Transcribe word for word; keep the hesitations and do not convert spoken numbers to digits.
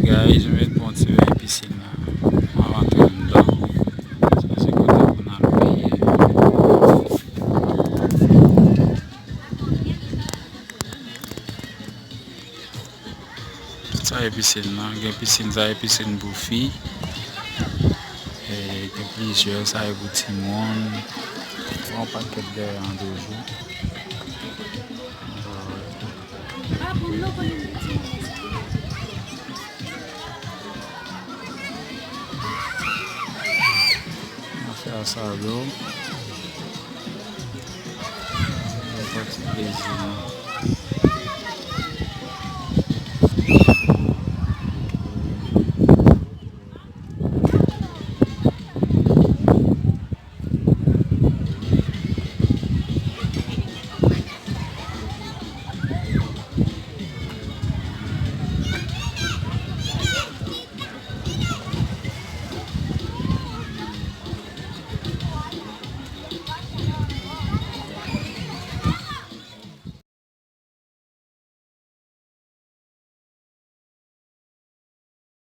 Guys, yo met bon ti vè pisin la. Mwen rantre anndan. Sa se kote pou n al byenye. Sa e pisin nan. Gen pisin, sa e pisin pou fi. E, gen plizyè, sa e pou timoun. Gen yon pakèt dèyè an toujou. Afè a sa dlo. Yon pati plezi, non.